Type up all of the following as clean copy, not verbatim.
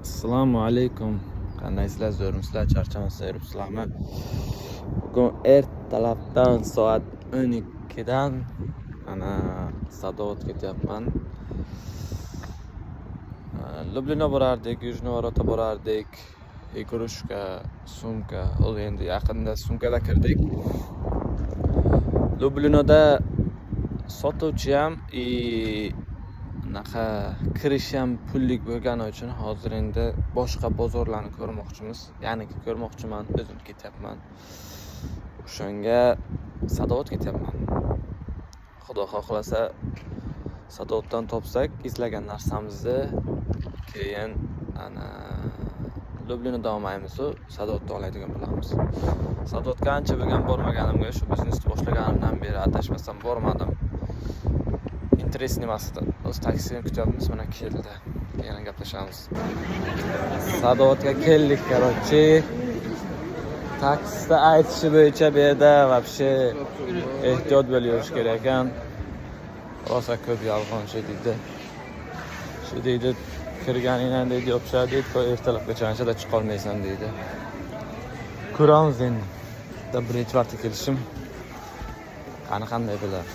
Assalomu alaykum. Qandaysizlar, zo'rmisizlar, charchamasdan yuribsizlarmi? Bugun ertalabdan soat 12 dan ana Sadovod ketyapman. Lublino borardik, Yujni Vorota borardik. Игрушка, sumka, u endi yaqinda sumkada kirdik. Lublinoda sotuvchi ham и anaqa kirish ham pullik bo'lgani uchun hozir endi boshqa bozorlarni ko'rmoqchimiz. Ya'ni ko'rmoqchiman, o'zim ketyapman. O'shanga Sadovod ketyapman. Xudo xohlasa Sadovoddan topsak izlagan narsamizni keyin ana Lublinoda olmaymiz u Sadovodda oladigan bo'lamiz. Sadovodga ancha bo'lgan bormaganimga, shu biznesni boshlaganimdan beri adashmasam bormadim. Интересный emas edi. O'zi taksini kutyapmiz, mana keldi. Yana gaplashamiz. Sadovodga keldik, короче. Taksida aytishi bo'yicha bu yerda вообще ehtiyot bo'lib yurish kerak ekan. Rosa ko'p yolg'onchi deydi. Shu deydi, kirganingdan deydi yopishadi deydi, to ertalabgacha anchada chiqolmaysan deydi. Ko'ramiz endi. Bitta birinchi marta kelishim. Qani qanday bo'ladi.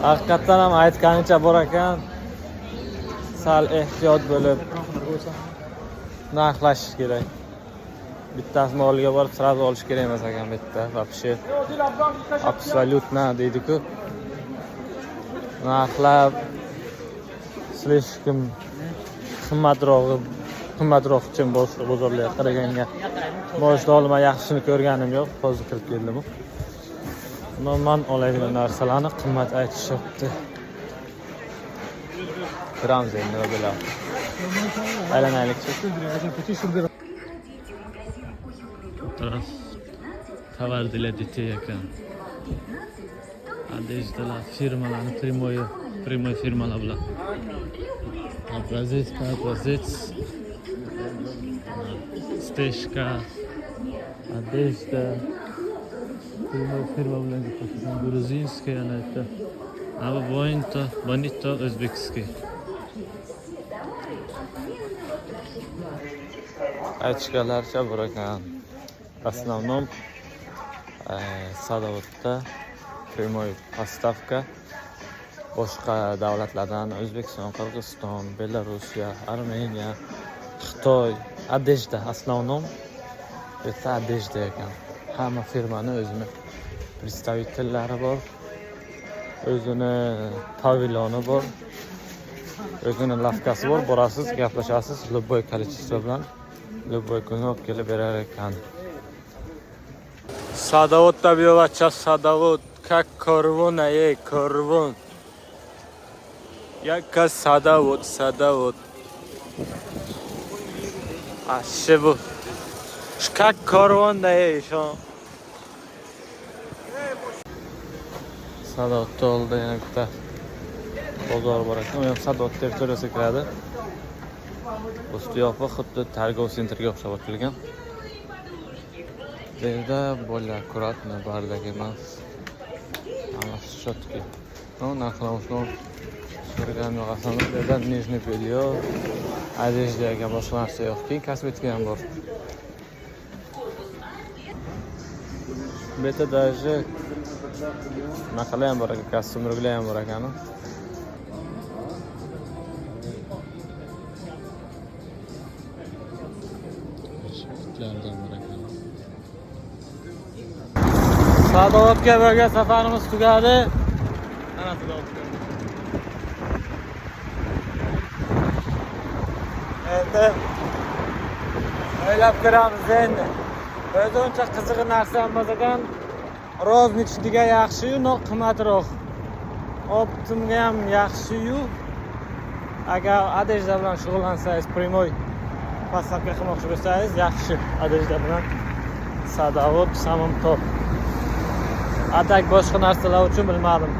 Haqiqatdan ham aytganicha bor ekan. Sal ehtiyot bo'lib narxlashish kerak. Bittasini oldiga borib сразу olish kerak emas ekan bitta. Вообще абсолютно deydi-ku. Narxlar слишком qimmatrog'i qimmatroq чем boshqa bozorlarga qaraganga. Boshida olma yaxshisini ko'rganim yo'q, hozir kirib keldim. Umuman oladigan narsalarni qimmat aytishyapti. Ko'ramiz endi nima bo'ladi. Aylanaylikchi. Taraf товар для детей ekan. Одежда lar, firmalarni прямой прямой firmalar bular. Образец, образец. Стежка, одежда. Прямой firma bilan gaplashgan. Грузинский ana yerda. Aba bonito, bonito узбекский. Aytishganlaricha bor ekan. В основном Sadovodda прямой поставка boshqa davlatlardan O'zbekiston, Qirg'iziston, Belorussiya, Armeniya, Xitoy, одежда основном bu yerda одежда ekan. Hamma firmani o'zini представитель lari bor. O'zini paviloni bor. O'zini лавка si bor. Borasiz, gaplashasiz, любой количество bilan любой kuni olib kelib berar ekan. Sadovodda biovacha Sadovod как корвон ey корвон. Yakka Sadovod Sadovod. Ashe bu. Как корвон da ey shu. Sadovodda oldida yana bitta bozor bor ekan. U ham Sadovod territoriyasiga kiradi. Usti yopiq, xuddi торговый центр ga o'xshab ochilgan. Bu yerda более аккуратно, бардак emas. Hammasi четкий. Ну, narxlar основном ko'rganim yo'q. Aslida bu yerda нижний белье, одежда ekan, boshqa narsa yo'q. Keyin kosmetika ham bor. Bu yerda даже anaqalar ham bor ekan, kostyumlar ham bor ekan. Itlardan bor ekan. Sadovodga bo'lgan safarimiz tugadi. Ana Sadovodga. Endi o'ylab ko'ramiz endi. O'zi uncha qiziq narsa emas ekan. Розничный ga yaxshi-yu, но qimmatroq. Оптом ga ham yaxshi-yu. Agar одежда bilan shug'ullansangiz, прямой поставка qilmoqchi bo'lsangiz, yaxshi одежда bilan Sadovod samim top. А так boshqa narsalar uchun bilmadim.